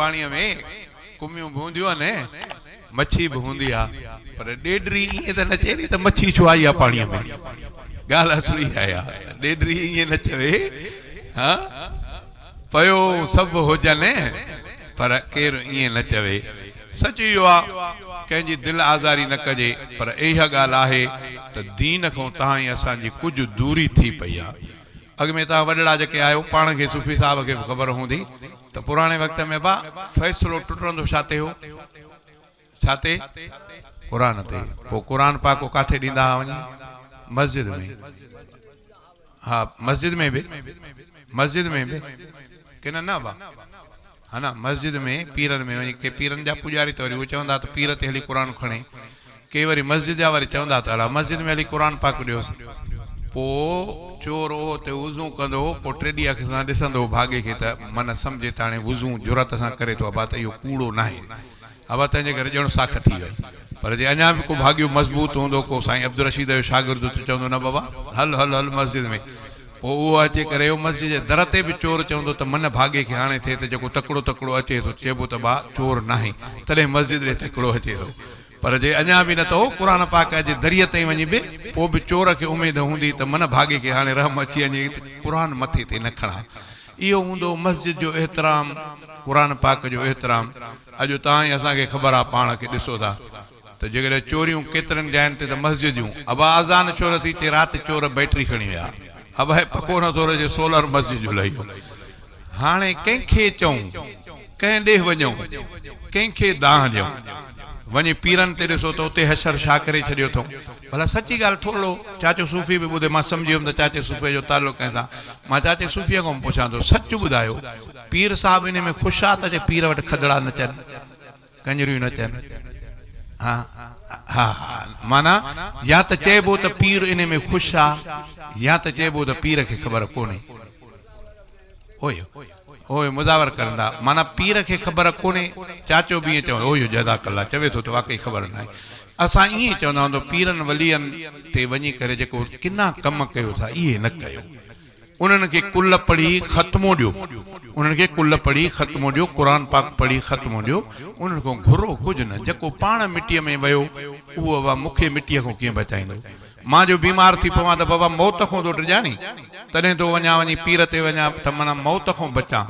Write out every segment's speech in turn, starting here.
پاڻيء ۾ ڪميون به هونديون آهن، مڇي به هوندي آ، پر ڏيڏري ائين ته نه چئي ني ته مڇي ڇو آئي آ پاڻيء ۾. ڳالهه اصلي آهي ها ته ڏيڏري ائين نه چوي ها پيو سڀ هجن پر ڪير ائين نه چوي. سچ اهو آ ڪنهن جي دل آزاري نه ڪجي پر اها ڳالهه آهي ته دين کان توهان ۽ اسان جي ڪجهه دوري ٿي پئي آ. اڳ ۾ توهان وڏڙا جيڪي آهيو پاڻ کي صوفي صاحب کي به خبر هوندي ته پراڻي وقت ۾ ابا فيصلو ٽٽندو ڇا تي هو؟ ڇا تي؟ قرآن تي. پوء قرآن پاڪ ڪاٿي ڏيندا ها وڃي؟ مسجد ۾. ها مسجد ۾ به مسجد ۾ به ڪي نه نه ابا ها نه مسجد ۾ پيرن ۾ وڃي ڪي پيرن جا پوڄاري ته وري اهي چوندا ته پير تي هلي قرآن کڻي ڪي وري مسجد جا وري چوندا ته الا مسجد ۾ هلي قرآن پاڪ ڏيوس پوء چور اهو اتي وضو ڪندو هو پوء ٽيڏي اک سان ڏسندو هو ڀاڳي کي ته من سمجهي ته هاڻي وضو جرئت سان ڪري ٿو ابا ته اهو ڪوڙو ناهي ابا تنهنجي ڪري ڄڻ ساک ٿي وئي. پر جي اڃا به ڪو ڀاڳيو مضبوط هوندو، ڪو سائين عبدالرشيد جو شاگرد ته چوندو نه بابا هل هل هل مسجد ۾. پوء اهو اچي ڪري اهو مسجد جي در تي به چور چوندو ته من ڀاڳي کي هاڻي ٿئي ته جيڪو تڪڙو تڪڙو اچي ٿو چئبو ته با چور ناهي تڏهن مسجد ڏي تڪڙو اچي ٿو. پر جي اڃا به نه ته اهو قرآن پاڪ جي دريء تائين وڃي به پوء به چور کي اميد هوندي ته من ڀاڳي کي هاڻي رحم اچي وڃي ته قرآن مٿي تي نه کڻان. اهو هوندو مسجد جو احترام، قرآن پاڪ جو احترام. اڄ توهان ۽ اسان کي خبر آ پاڻ کي ڏسو ٿا ته جيڪڏهن چوريون ڪيترن جاين تي ته مسجد جون ابا اذان ڇو نٿي ٿئي رات چور بيٽري کڻي ويا ابا هي پڪو نٿو رهجي سولر مسجد جو لهي ويو هاڻي ڪنهن کي چئون ڪنهن ڏي وڃون ڪنهن کي دانهن ڏيون وڃي پيرن تي ڏسو ته اتي حشر ڇا ڪري ڇڏيو اٿئون ڀلا سچي ڳالهه ٿورڙو چاچو صوفي به ٻڌي مان سمجهي ويم ته چاچي صوفي جو تعلق ڪنهن سان مان چاچي صوفي کان به پڇان ٿو سچ ٻڌايو پير صاحب انهي ۾ خوش آ ته چي پير وٽ کدڙا نچن، ڪڃريون نچن. ها ها معنيٰ يا ته چئبو ته پير انهي ۾ خوش آ يا ته چئبو ته پير کي خبر ڪونهي. اوهيو اوهيو مزاور ڪرن ٿا معنيٰ پير کي خبر ڪونهي چاچو به ائين چوندو اوهيو جزاڪ الله چوي ٿو ته واقعي خبر ناهي. اسان ائين چوندا آهيون ته پيرن ولين تي وڃي ڪري جيڪو ڪنا ڪم ڪيو ٿا اهي نه ڪيو. انهن کي قل پڙهي ختمو ڏيو، انهن کي قل پڙهي ختمو ڏيو، قرآن پاڪ پڙهي ختمو ڏيو، انهن کان گهرو ڪجهه نه، جيڪو پاڻ مٽيء ۾ ويو، اهو بابا مون کي مٽيء کان ڪيئن بچائيندو؟ مان جو بيمار ٿي پوان ته بابا موت کان ٿو ڊڄان ني، تڏهن ٿو وڃان وڃي پير تي وڃان ته معنيٰ موت کان بچان.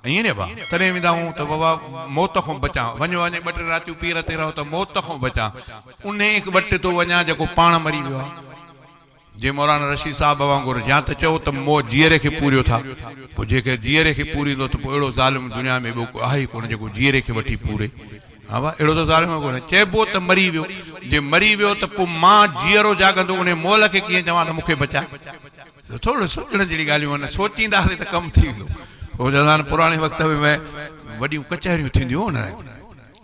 ائين ني ابا، تڏهن ويندا هئون ته بابا موت کان بچان، وڃ وڃي ٻه ٽي راتيون پير تي رهو ته موت کان بچان، انهيء وٽ ٿو وڃان جيڪو پاڻ مري ويو آهي. جي مولانا رشيد صاحب وانگر يا ته چئو ته مو جيئري کي پوريو ٿا، پوء جيڪڏهن جيئري کي پوريندو ته پوء اهڙو ظالم دنيا ۾ ٻيو ڪو آهي ئي ڪونه جيڪو جيئري کي وٺي پوري. ها ڀاء اهڙو ته ظالم ڪونه. چئبو ته مري ويو. جي مري ويو ته پوء مان جيئرو جاڳندو انهي مئل کي ڪيئن چوان ته مون کي بچاء. ٿورو سوچڻ جهڙي ڳالهيون آهن. سوچينداسين ته ڪم ٿي ويندو. پوء چوندا آهن پراڻي وقت ۾ وڏيون ڪچهريون ٿينديون هيون نه.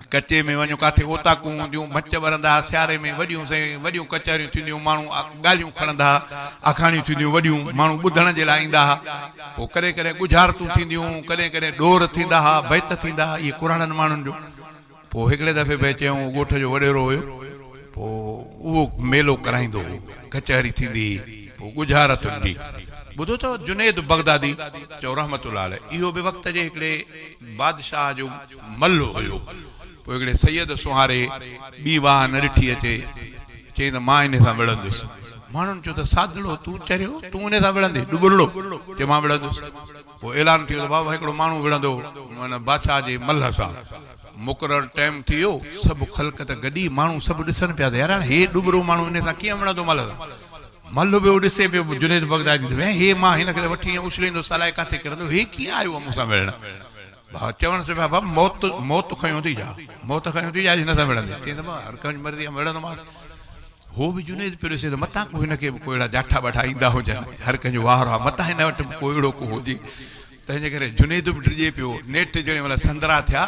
ڪچي ۾ وڃو ڪاٿي اوطاقون هونديون، مچ ٻرندا ها، سياري ۾ وڏيون سائين وڏيون ڪچهريون ٿينديون، ماڻهو ڳالهيون کڻندا ها، آکاڻيون ٿينديون وڏيون، ماڻهو ٻڌڻ جي لاء ايندا ها، پوء ڪڏهن ڪڏهن ڳجهارتون ٿينديون، ڪڏهن ڪڏهن ڏور ٿيندا ها، بيت ٿيندا ها، اهي ڪراڙن ماڻهن جو. پوء هڪڙي دفعي ڀئي چيائون اهو ڳوٺ جو وڏيرو هيو، پوء اهو ميلو ڪرائيندو هو، ڪچهري ٿيندي هئي، پوء ڳجهارتن جي. ٻڌو اٿو جنيد بغدادي چئو رحمة الله عليه، اهو به وقت جي هڪڙي بادشاهه جو ملهه هيو. پوء هڪڙي سيد سونهاري ٻي واهه نه ڏٺي اچي چيائين ته مان انهي سان وڙهندس. ماڻهن چيو ته سادڙو تون چريو تون انهي سان وڙهندين ڏٻرڙو چي مان وڙهندس. پوء اعلان ٿيو ته بابا هڪڙو ماڻهو وڙهندو معنيٰ بادشاهه جي ملهه سان. مقرر ٽيم ٿي ويو سڀ خلق ته گڏي ماڻهو سڀ ڏسن پيا ته يار هاڻي هي ڏٻرو ماڻهو انهي سان ڪيئن وڙهندو ملهه سان. ملهه به ڏسي پيو جنيد بغدادي ته هي مان هن کي ته وٺي ائين اڇليندس الائي ڪاٿي ڪرندو هي ڪيئن آيو آهي مون سان وڙهڻ. ڀاء چوڻس پيا ڀاء موت موت کنيو اٿئي ڇا؟ موت کنيو اٿئي ڇا هن سان وڙهندين؟ چيائين ته ڀاء هر ڪنهن جي مرضي آهي وڙهندومانس. هو به جنيد پيو ڏسي ته متان ڪو هن کي به ڪو اهڙا جاٺا ٻاٺا ايندا هجن، هر ڪنهن جو واهر آهي متان هن وٽ به ڪو اهڙو ڪو هجي. تنهن جي ڪري جنيد به ڊڄي پيو. نيٺ جهڙي مهل سندرا ٿيا،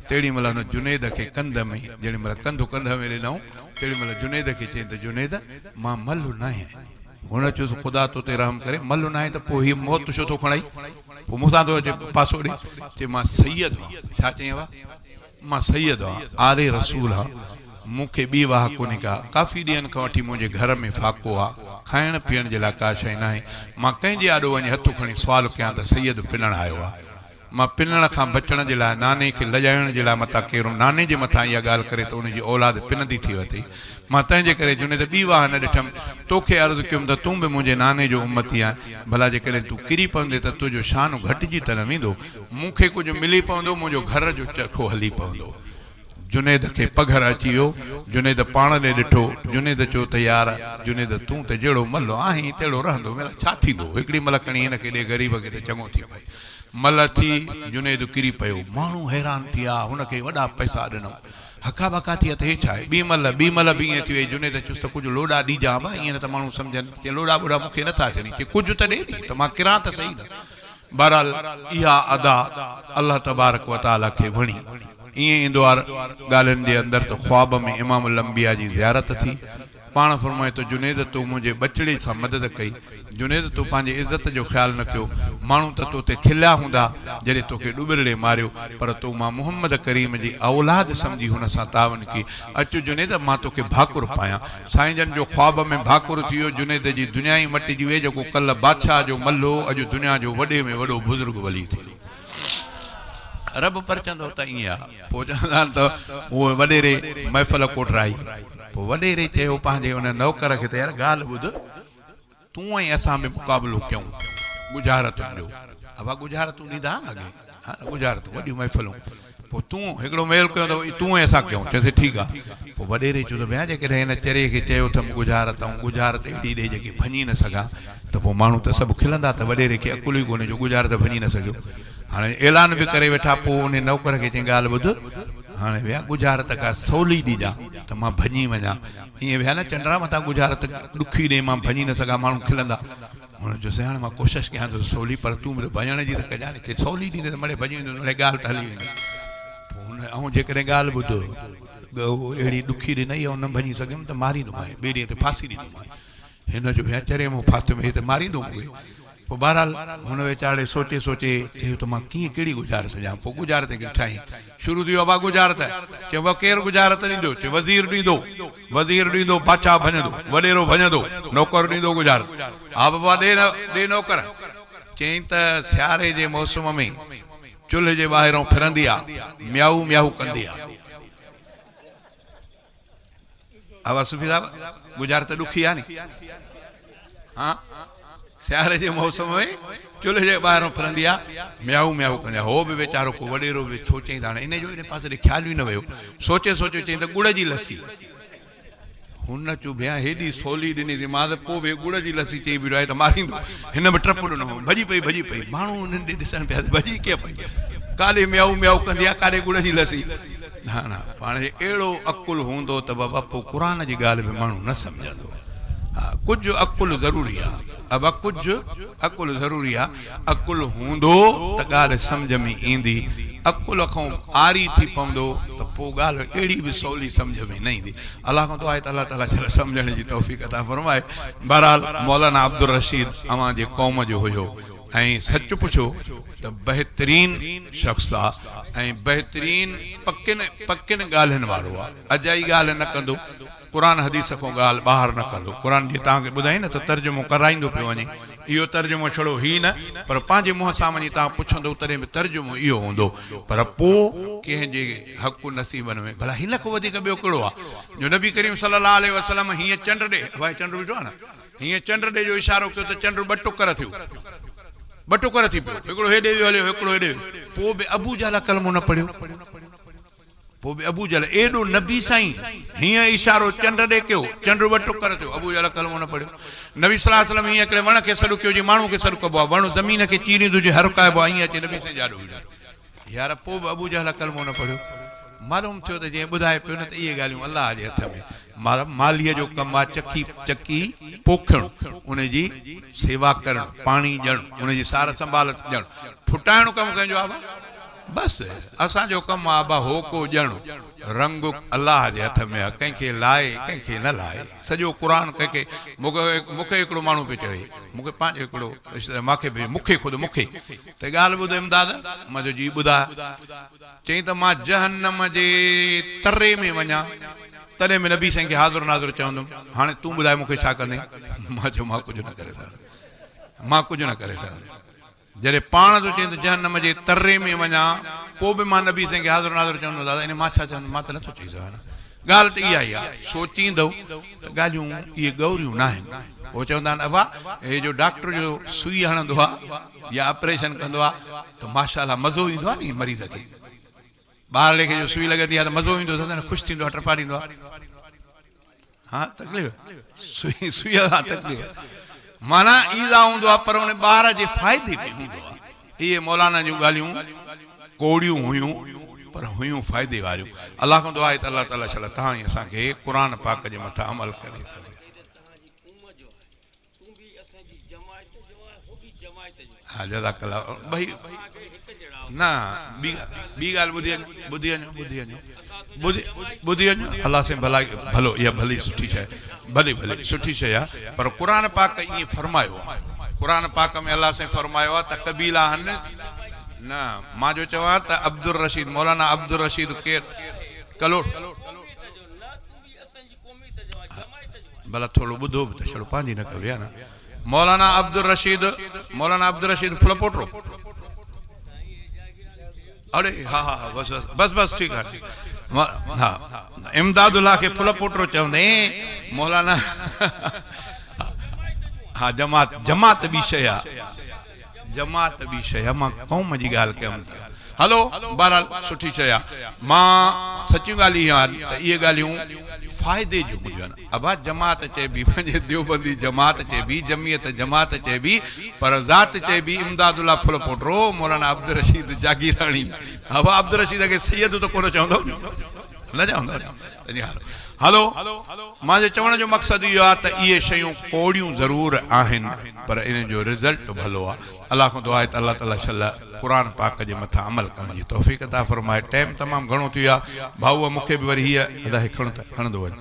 تهڙي مهل هن جنيد کي ڪنڌ ۾ جهڙي مهل ڪنڌ ڪنڌ ۾ ڏنائون، تهڙي مهل جنيد کي چيائين ته جنيد مان ملهه ناهيان. هن چيس خدا تو تي رحم ڪري، ملهه ناهين ته پوء هيء موت ڇو ٿو کڻائين؟ پوء مون سان ٿو اچي پاسو ڏي. چي مان سيد هان. ڇا چيائين وا؟ مان سيد هان، آل رسول هان، مون کي ٻي واهه ڪونهي ڪا. ڪافي ڏينهن کان وٺي منهنجي گهر ۾ فاقو آ، کائڻ پيئڻ جي لاء ڪا شيء ناهي. مان ڪنهن جي آڏو وڃي هٿ کڻي سوال ڪيان ته سيد پنڻ آيو آ. مان پنڻ کان بچڻ جي لاء ناني کي لڄائڻ جي لاء متان ڪير ناني جي مٿان اها ڳالهه ڪري ته ان جي اولاد پنندي ٿي وتي. مان تنهن جي ڪري جنيد ٻي واهه نه ڏٺم. توکي عرض ڪيم ته تون به منهنجي ناني جو امتي آهين. ڀلا جيڪڏهن تون ڪري پوندين ته تنهنجو شان گهٽجي ته نه ويندو. مون کي ڪجهه ملي پوندو، منهنجو گهر جو چرخو هلي پوندو. جنيد کي پگهر اچي ويو. جنيد پاڻ ڏي ڏٺو. جنيد چيو ته يار جنيد تون ته جهڙو ملهه آهين تهڙو رهندو. ملا ڇا ٿيندو؟ هڪڙي ملهه کڻي هن کي ڏي غريب کي ته چڱو ٿي پئي. ملهه ٿي، جنيد ڪري پيو. ماڻهو حيران ٿيا. هن کي وڏا پئسا ڏنائون. هڪا ٻڪا ٿي ويا ته هي ڇا آهي؟ ٻي ملهه، ٻي ملهه به ائين ٿي وئي. جنيد چيس ته ڪجهه لوڏا ڏيجان ڀا، ائين نه ته ماڻهو سمجهن. چي لوڏا ٻوڏا مون کي نه ٿا اچن. چي ڪجهه ته ڏي ني ته مان ڪران ته سهي نه. بهرحال اها ادا الله تبارڪ و تعاليٰ کي وڻي. ائين ايندو آهي ڳالهين جي اندر ته خواب ۾ امام الانبياء جي زيارت ٿي. پاڻ فرمايو ته جنيد تو منهنجي ٻچڙي سان مدد ڪئي، جنيد تو پنهنجي عزت جو خيال نه ڪيو، ماڻهو ته تو تي کليا هوندا جڏهن توکي ڏٻرڙي ماريو، پر تو مان محمد ڪريم جي اولاد سمجهي هن سان تعاون ڪئي، اچ جنيد مان توکي ڀاڪر پايان. سائين جن جو خواب ۾ ڀاڪر ٿي ويو، جنيد جي دنيا ئي مٽجي وئي، جيڪو ڪلهه بادشاهه جو ملهه هو اڄ دنيا جو وڏي ۾ وڏو بزرگ ولي ٿي ويو. رب پرچندو ته ائين آ. پوء چوندا آهن ته اهو وڏيري محفل ڪوٺرائي. پوء وڏيري چيو پنهنجي ان نوڪر کي ته يار ڳالهه ٻڌ، تون ۽ اسان به مقابلو ڪيون ڳجهارتن جو. ابا ڳجهارتون ڏيندا ها نه اڳي، ها نه ڳجهارتون وڏيون محفلون. پوء تون هڪڙو ميل ڪيون ته تون ۽ اسان ڪيون. چيوسين ٺيڪ آ. پوء وڏيري چيو ته ڀيا جيڪڏهن هن چريي کي چيو اٿم ڳجهارت ۽ ڳجهارت اهڙي ڏي جيڪي ڀڃي نه سگهان ته پوء ماڻهو ته سڀ کلندا ته وڏيري کي عقل ئي ڪونهي جو ڳجهارت ڀڃي نه سگهيو. هاڻي اعلان به ڪري ويٺا. پوء انهي نوڪر کي چيائين ڳالهه ٻڌ، هاڻي ويا ڳجهارت ڪا سولي ڏجان ته مان ڀڃي وڃان. ائين ويا نه چنڊرا متان ڳجهارت ڏکي ڏي مان ڀڃي نه سگهان ماڻهو کلندا. هن چيو سائين هاڻي مان ڪوشش ڪيان ٿو سولي پر تون به ته ڀڃڻ جي ته ڪجان. چي سولي ڏيندين ته مڙئي ڀڃي ويندس مڙئي ڳالهه ته هلي ويندي. پوء هن آئون جيڪڏهن ڳالهه ٻڌ اهڙي ڏکي ڏنئي آئون نه ڀڃي سگهيم ته ماريندومانء ٻئي ڏينهن تي ڦاسي ڏيندومانء. هن چيو ڀيا چري مون ڦاٿم هي ته ماريندو مون کي. پوء بهرحال هن ويچارڙي سوچي سوچي چيو ته مان ڪيئن ڪهڙي ڳجهارت ڏيان. پوء ڳجهارت هڪڙي ٺاهيائين. شروع ٿي ويو ابا ڳجهارت. چيو ابا ڪير ڳجهارت ڏيندو؟ چيو وزير ڏيندو. وزير ڏيندو بادشاهه ڀڃندو. وڏيرو ڀڃندو. نوڪر ڏيندو ڳجهارت. ها بابا ڏي نه ڏي نوڪر. چيائين ته سياري جي موسم ۾ چلهه جي ٻاهرئون ڦرندي آ، ميائو ميائو ڪندي آ. ابا صوفي صاحب گذار ته ڏکي آ ني ها سياري جي موسم ۾ چلهه جي ٻاهران ڦرندي آ ميائو ميائو ڪندي آ هو به ويچارو ڪو وڏيرو به سوچين ته هاڻي ان جو ان پاسي ڏي خيال ئي نه ويو سوچي سوچي چئين ته ڳڙ جي لسي هن چيو ڀيا هيڏي سولي ڏني ٿي مان ته پوء به ڳڙ جي لسي چئي بيٺو آهي ته ماريندو هن به ٽپ ڏنو ڀڄي پئي ڀڄي پئي ماڻهو انهن ڏي ڏسڻ پيا ته ڀڄي ڪيئن پئي ڪاڏي ميائو ميائو ڪندي آ ڪاڏي ڳڙ جي لسي نه نه پاڻ جي اهڙو عقل هوندو ته بابا پوء قرآن جي ڳالهه به ماڻهو نه سمجهندو. ها ڪجهه عقل ضروري آ ابا ڪجهه عقل ضروري آ عقل هوندو ته ڳالهه سمجهه ۾ ايندي عقل کان عاري ٿي پوندو ته پوء ڳالهه اهڙي به سولي سمجهه ۾ نه ايندي الله کان دعا آهي ته الله تعالي شل سمجهڻ جي توفيق عطا فرمائي بهرحال مولانا عبدالرشيد اوهان جي قوم جو هيو ۽ سچ پڇو ته بهترين شخص آ ۽ بهترين پڪين پڪين ڳالهين وارو آ اجائي ڳالهه نه ڪندو قرآن حديث کان ڳالهه ٻاهر نه ڪندو قرآن جي توهان کي ٻڌائين نه ته ترجمو ڪرائيندو پيو وڃي اهو ترجمو ڇڙو هي نه پر پنهنجي منهن سان وڃي توهان پڇندو تڏهن به ترجمو اهو هوندو پر پو ڪنهن جي حق نصيبن ۾ ڀلا هن کان وڌيڪ ٻيو ڪهڙو آ جو نبي ڪريم صلي الله عليه وسلم هيئن چنڊ ڏي ڀائي چنڊ ڏٺو آ نه هيئن چنڊ ڏي جو اشارو ڪيو ته چنڊ ٻه ٽڪر ٿيو. ٻه ٽڪر ٿي پيو. هڪڙو هيڏي ويو هليو، هڪڙو هيڏي ويو. پوء به ابو جهل ڪلمو نه پڙهيو. پوء به ابو جهل ايڏو نبي سائين هيئن اشارو چنڊ ڏي ڪيو، چنڊ ٻه ٽڪر ٿيو، ابو جهل ڪلمو نه پڙهيو. نبي صلي الله عليه وسلم هيئن هڪڙي وڻ کي سڏ ڪيو، جيئن ماڻهو کي سڏ ڪبو آهي، وڻ زمين کي چيريندو جيئن هرکائبو آهي، ائين اچي نبي سائين جي آڏو بيٺو. يار پوء به ابو جهل ڪلمو نه پڙهيو. معلوم ٿيو ته جنهن ٻڌائي پيو نه ته اهي ڳالهيون الله جي هٿ ۾. مالهيء جو ڪم آ چکي چڪي پوکڻ، ان جي سيوا ڪرڻ، پاڻي ڏيڻ، ان جي سار سنڀال ڏيڻ. ڦٽائڻ ڪم ڪنهن جو آ ابا؟ بس اسان جو ڪم آ ابا هوڪو ڏيڻ. رنگ الله جي هٿ ۾ آ، ڪنهن کي لائي ڪنهن کي نه لائي. سڄو قرآن ڪنهن کي مون کي هڪڙو ماڻهو پيو چوي، مون کي پنهنجو هڪڙو رشتيدار مان کي به مون کي خود مون کي ته ڳالهه ٻڌ امداد! مان چيو جي ٻڌاء. چيائين ته مان جهنم جي تري ۾ وڃان تڏهن به نبي سائين کي حاضر ناظر چوندم. هاڻي تون ٻڌاء مون کي ڇا ڪندين؟ مان چيو مان ڪجهه نه ڪري سگهندس. مان ڪجهه نه ڪري سگهندس. جڏهن پاڻ ٿو چئين ته جهنم جي تري ۾ وڃان پوء به مان نبي سائين کي حاضر ناظر چوندس دادا ان مان ڇا چوندس مان ته نٿو چئي سگهان نه ڳالهه ته اها ئي آهي سوچيندؤ ته ڳالهيون اهي ڳوريون ناهن هو چوندا آهن ابا هي جو ڊاڪٽر جو سوئي هڻندو آهي يا آپريشن ڪندو آهي ته ماشاء الله مزو ايندو آهي ني مريض کي ٻارڙي کي جو سوئي لڳندي آهي ته مزو ايندو اٿس خوش ٿيندو آهي ٽپا ڏيندو آهي ها تڪليف سوئي سوئي سان تڪليف معنيٰ ايذاء هوندو آهي پر ان ٻار جي فائدي ۾ هوندو آهي اهي مولانا جون ڳالهيون ڪوڙيون هيون پر هيون فائدي واريون الله کان دعا آهي ته الله تعالي شل توهان ۽ اسان کي قرآن پاڪ جي مٿان عمل ڪري توفيق تون به اسان جي جماعت جو آهين هو به جماعت جو آهي. ها جزاڪ الله ٻئي اسان کي هڪ جهڙا نه ٻي ٻي ڳالهه ٻڌي وڃو ٻڌي وڃو ٻڌي وڃو ٻڌي ٻڌي وڃو الله سائين ڀلا ڀلو اها ڀلي سٺي شيء ڀلي ڀلي سٺي شيء آهي پر قرآن پاڪ ائين فرمايو آهي قرآن پاڪ ۾ الله سائين فرمايو آهي ته قبيلا آهن نه مان جو چوان ته عبدالرشيد مولانا عبدالرشيد ڪير ڪلوڙ قوميت جو نه تون به اسان جي قوميت جو آهين جماعت جو آهين. ڀلا ٿورڙو ٻڌو به ته ڇڙو پنهنجي نه ڪبي آ نه مولانا عبدالرشيد مولانا عبدالرشيد ڦلپوٽو اڙي ها ها ها بس بس بس بس ٺيڪ آ ٺيڪ ها امداد الله کي ڦلپوٽو چوندي مولانا ها جماعت جماعت ٻي شيء آ جماعت ٻي شيء آ مان قوم جي ڳالهه ڪيم ته هلو بهرحال سٺي شيء آ مان سچيون ڳالهيون اهي آهن ته اهي ڳالهيون فائدي جون هونديون آهن ابا جماعت چئبي پنهنجي ديوبندي جماعت چئبي جمعيت جماعت چئبي پر ذات چئبي امداد الله ڦلپوٽو مولانا عبدالرشيد جاگيراڻي ابا عبدالرشيد کي سيد ته ڪونه چوندؤ نه چوندؤ نه هلو منهنجي چوڻ جو مقصد اهو آهي ته اهي شيون ڪوڙيون ضرور آهن پر انهن جو رزلٽ ڀلو آهي. الله کان دعا آهي ته الله تعالي شل قرآن پاڪ جي مٿان عمل ڪرڻ جي توفيق عطا فرمائي. ٽائيم تمام گهڻو ٿي ويو آهي ڀائوء مون کي به وري هيء ادا هي کڻ ته کڻندو وڃ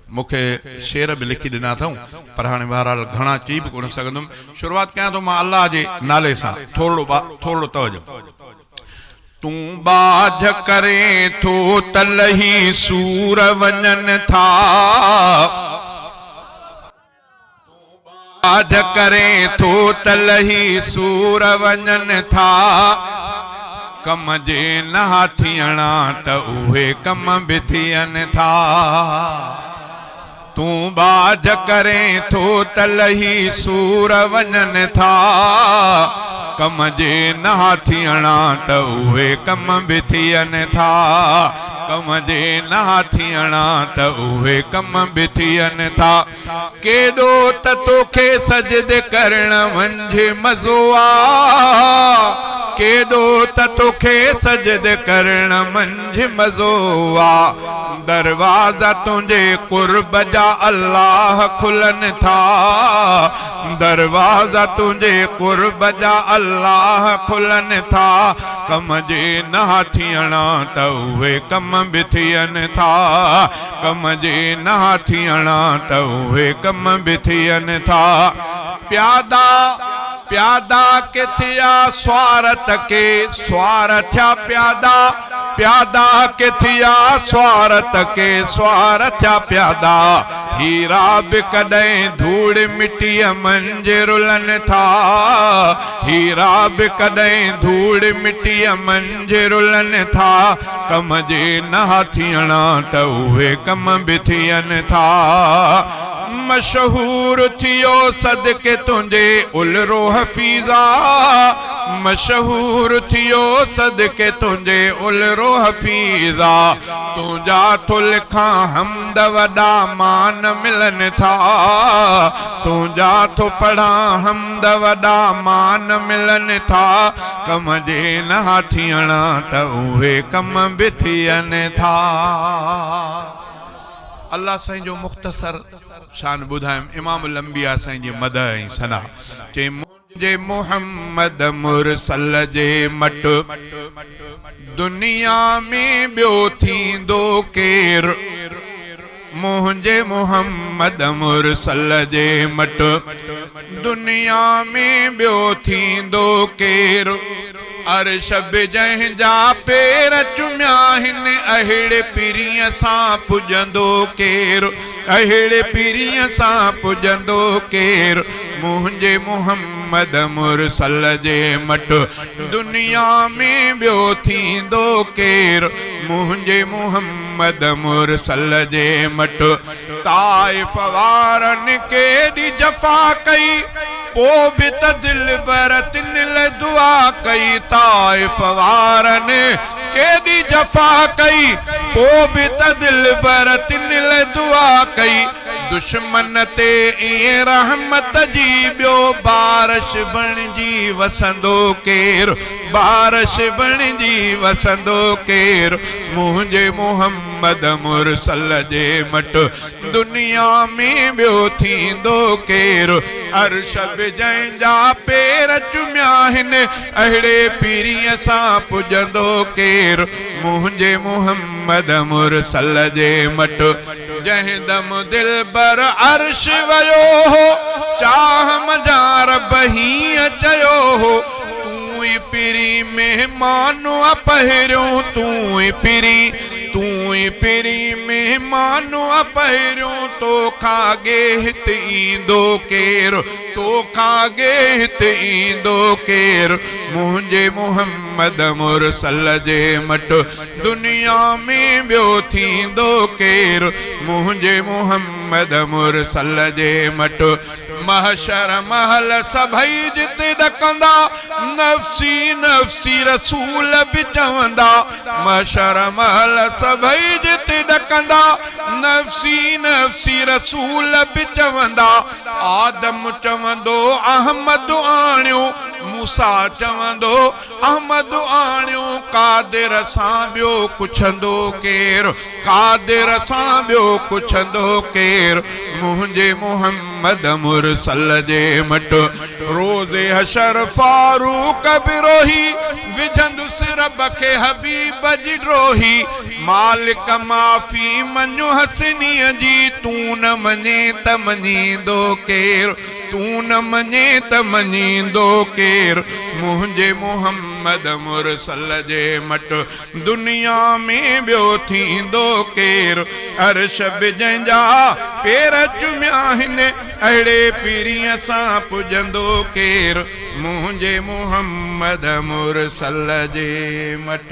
مون کي شعر به لکي ڏنا اٿئون پر هاڻي بهرحال گهڻا چئي به ڪونه سگهندم. شروعات ڪيان ٿو مان الله جي نالي سان ٿورڙو ٿورڙو توجه. تون ٻاجهه ڪرين ٿو ته لهي سور وڃن ٿا. تون ٻاجهه ڪرين ٿو ته لهي سور وڃن ٿا. ڪم جي نه ٿيڻا ته اهي ڪم به ٿين ٿا. تون ٻاجهه ڪرين ٿو ته لهي سور وڃن ٿا. ڪم جي نه ٿيڻا ته اهي ڪم به ٿين ٿا. ڪم جي نه ٿيڻا ته اهي ڪم به ٿين ٿا. ڪيڏو ته توکي سجدي ڪرڻ منجهه مزو آ. ڪيڏو ته توکي سجدي ڪرڻ منجهه مزو آ. دروازا تنهنجي قرب جا الله کلن ٿا. دروازا تنهنجي قرب جا الله کلن ٿا. ڪم جي نه ٿيڻا ته اهي ڪم به ٿين ٿا. ڪم جي نه ٿيڻا ته اهي ڪم به ٿين ٿا. پيادا پيادا ڪي ٿيا سوار ته ڪي سوار ٿيا پيادا پيادا ڪي ٿيا سوار ته ڪي سوار ٿيا پيادا هيرا به ڪڏهن ڌوڙ مٽيء منجهه رلن ٿا هيرا به ڪڏهن ڌوڙ مٽيء منجهه رلن ٿا. ڪم جي نه ٿيڻا ته اهي ڪم به ٿين ٿا. مشهور ٿيو صدقي تنهنجي الرو حفيظا مشهور ٿيو صدقي تنهنجي الرو حفيظا تنهنجا ٿو لکان حمد وڏا مان ملن ٿا تنهنجا ٿو پڙهان حمد وڏا مان ملن ٿا. ڪم جي نه ٿيڻا ته اهي ڪم به ٿين ٿا. الله سائين جو مختصر شان ٻڌايم امام الانبياء سائين جي مدح ۽ ثنا چي منهنجي محمد مرسل جي مٽ دنيا ۾ ٻيو ٿيندو ڪير. منهنجي محمد مرسل جي مٽ دنيا ۾ ٻيو ٿيندو ڪير؟ عرش به جنهن جا پير چميا هن اهڙي پرينء سان پڄندو ڪير، اهڙي پرينء سان پڄندو ڪير، منهنجي محمد مرسل جي مٽ دنيا ۾ ٻيو ٿيندو ڪير، منهنجي محمد مرسل جي مٽ. طائف وارن ڪيڏي جفا ڪئي، پو به ته دلبر تن لئه دعا ڪئي. طائف وارن ڪيڏي جفا ڪئي، پو به ته دلبر تن لئه دعا ڪئي. دشمن تي ائين رحمت جي ٻيو بارش بڻجي وسندو ڪير، بارش بڻجي وسندو ڪير، منهنجي محمد. محمد مرسل جي مٽ دنيا ۾ ٻيو ٿيندو ڪير؟ عرش به جنهن جا پير چميا هن، اهڙي پيريء سان پڄندو ڪير؟ منهنجي محمد مرسل جي مٽ. جنهن دم دلبر عرش ويو هو، چاهه منجهان رب هيئن چيو هو، تون ئي پرين مهمان آ پهريون، تون ئي پرين، تون ئي پرين مهمان آ پهريون، توکان اڳي هت ايندو ڪير، توکان اڳي هت ايندو ڪير، منهنجي محمد مرسل جي مٽ دنيا ۾ ٻيو ٿيندو ڪير، منهنجي محمد مرسل جي مٽ. محشر مهل سڀئي جت ڏڪندا، نفسي نفسي رسول به چوندا. محشر مهل سڀئي جت ڏڪندا، نفسي نفسي رسول به چوندا. آدم چوندو احمد آڻيو، موسيٰ چوندو احمد آڻيو، قادر سان ٻيو ڪڇندو ڪير. قادر سان ٻيو ڪڇندو ڪير، منهنجي محمد مرسل جي مٽ. روز حشر فاروق به روهي، وجهندس رب کي حبيب جي ڊوهي. مالڪ معافي مڃ حسنيء جي، تون نه مڃين ته مڃيندو ڪير. تون نه مڃين ته مڃيندو ڪير، منهنجي محمد مرسل جي مٽ. دنيا ۾ ٻيو ٿيندو ڪير؟ عرش به جنهن جا پير چميا هن، اهڙي پرينء سان پڄندو ڪير؟ منهنجي محمد مرسل جي مٽ.